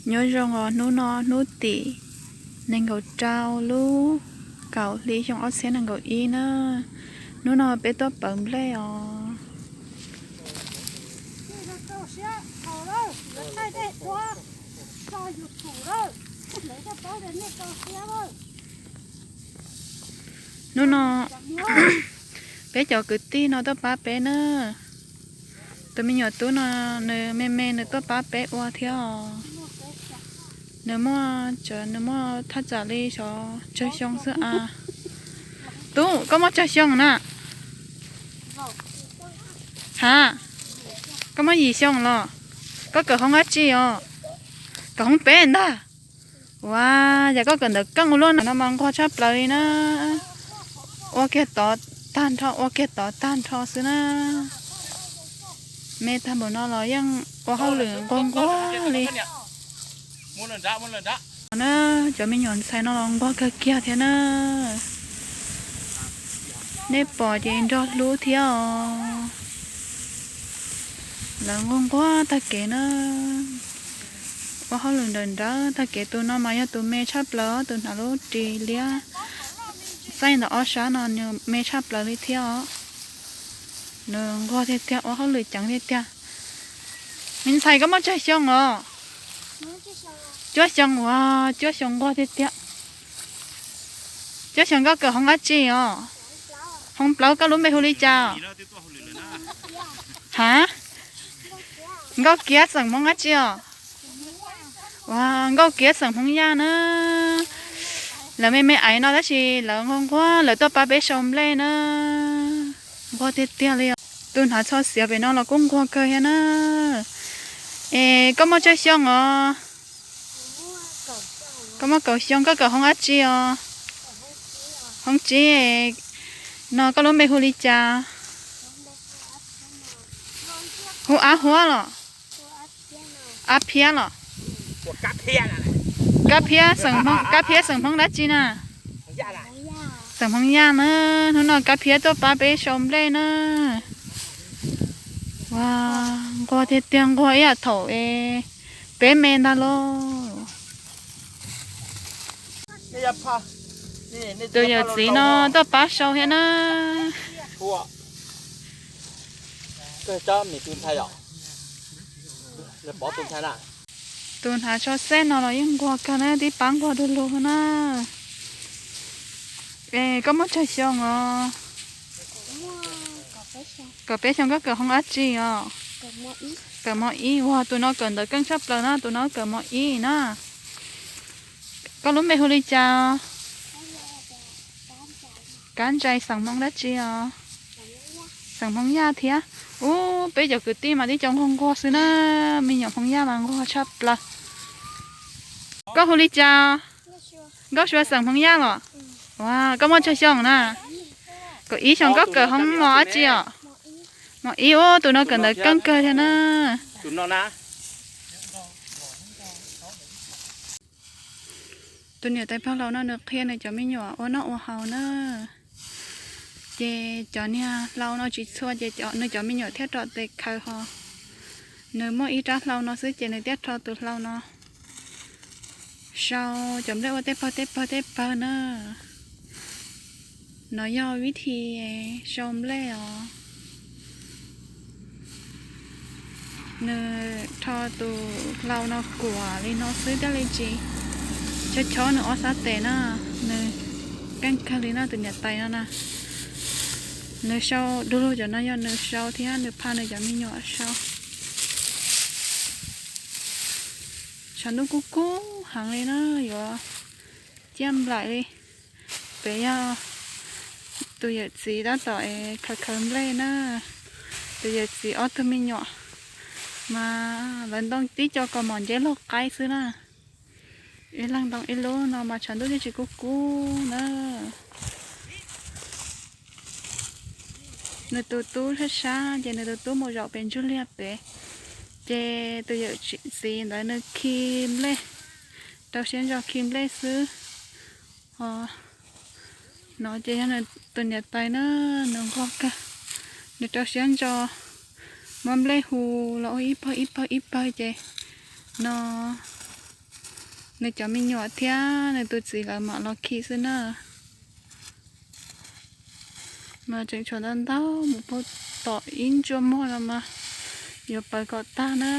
Nyob zoo os, hnub no hnub tim nees nkaum rau lub kaum hli xyoo ob txhiab nees nkaum ib na. Hnub no peb tuaj pawv nplej os. Hnub no peb cov kwv tij no tuaj pab peb na. Tus me nyuam tub no nws me me nws tuaj pab peb ua thiab os. Nws muaj, nws muaj thaj tsam li xyov tsawg xyoo xwb a. Tub, koj muaj tsawg xyoo na? Ha, koj muaj yim xyoo los? Koj kawm hoob dab tsi os? Kawm hoob peb ntag. Ua, yog koj kawm ntawv keej ua luaj no mas nquag tshaj plaws li na. Ua kiag tod tag nrho, ua kiag tod tag nrho xwb na. Me tag npaum no los yeej ua hauj lwm nquag nquag li. Na, cov me nyuam ntxhais no los nquag kawg kiag thiab na. Nej pom ces nrog hlub thiab os. Lawv nquag nquag tag kev na. Ua hauj lwm nrawm nrawm tag kev. Tus no mas yog tus me tshaj plaws, tus hnav lub ris liab xaij ntawm ob sab no nws me tshaj plaws li thiab os. Nws nquag tiag tiag, ua hauj lwm ceev tiag tiag. Me ntxhais, koj muaj tsawg xyoo os? Cuaj xyoo. Ua, cuaj xyoo nquag tiag tiag. Cuaj xyoo, koj kawm hoob dab tsi os? Hoob plaub. Koj lub npe hu li cas? Ha, Nkauj Kiab, xeem Hmoob dab tsi os? Ua, Nkauj Kiab xeem Hmoob Yaj na. Lawv me me aiv no tab sis lawv nquag nquag, lawv tuaj pab peb sau nplej na. Nquag tiag tiag li os. Tus hnav tsho xiav pem no los kuj nquag kawg thiab na. Es koj muaj tsawg xyoo os? Koj muaj kaum xyoo, koj kawm hoob dab tsi os? Hoob tsib. No koj lub npe hu li cas? Hu Ab Huab los? Ab Phiab los? Kab Phiab, Kab Phiab xeem Hmoob dab tsi na? Xeem Hmoob Yaj na. Hnub no Kab Phiab tuaj pab peb sau nplej na. Ua, nquag tiag tiag, nquag ib yam thaum es peb me ntag lauj. Tus yawm txiv no tuaj pab sau thiab na. Tus hnav tsho xej no los yeej nquag kawg na, tib pab nquag du lug na. Es koj muaj tsawg xyoo os? Kaum peb xyoo. Koj kawm hoob dab tsi os? Kawm mos ib. Ua, tus no kawm ntawv keej tshaj plaws na, tus no kawm mos ib na. Koj lub npe hu li cas? Kab Ntsais, xeem Hmoob dab tsi os? Xeem Hmoob Yaj thiab. Ub, peb cov kwv tij mas tib co nquag nquag xwb na, me nyuam Hmoob Yaj mas nquag tshaj plaws. Koj hu li cas? Nkauj Sua, xeem Hmoob Yaj los? Ua, koj muaj tsawg xyoo na? Kaum ib xyoo. Koj kawm hoob mos dab tsi os? Mos ib. Ub, tus no kawm ntawv keej kawg thiab na. Tus niam tais pog laus no nws qhia nws cov me nyuam ua noj ua haus na. Ces cov niag hlau no tsis txhua ces nws cov me nyuam thiaj rov tes khaws ho. Nws muaj ib rab hlau no xwb ces nws thiaj rho tus hlau no sau cov nplej ua tej pawg tej pawg tej pawg na. No yog vib thi sau nplej os. Nws rho tus hlau no kuam li no xwb thiaj li tsis chob chob nws ob sab tes na. Nws keej kawg li no, tus niam tais no na. Nws sau du lug, cov no yog nws sau thiab nws pha nws cov me nyuam sau. Tshav ntuj kub kub heev li na, yuav ciaj nplaim li. Pem yog tus yawm txiv tab tom es khaws khaws nplej na. Tus yawm txiv ob tug me nyuam mas lawv ntoo tib co kaus mom nceb laug qaib xwb na. Ib leeg ntoo ib lub no mas tshav ntuj twb tsis kub kub na. Nws tus tub sab sab ces nws tus tub mus zaum pem ntsuj liag pem, ces tus yawm txiv ntawd nws khi nplej, rau siab ntso khi nplej xwb. No ces yog nws tus niam tais na, nws nquag kawg, nws rau siab ntso muab nplej hu los ua ib pawg ib pawg ib pawg ces no Nws cov me nyuam thiab nws tus txiv lawv mam los khi xwb na. Mas tseem tshuav ntau ntau mus puag tom ib ntsuab muag no mas yuav pawv kom tag na.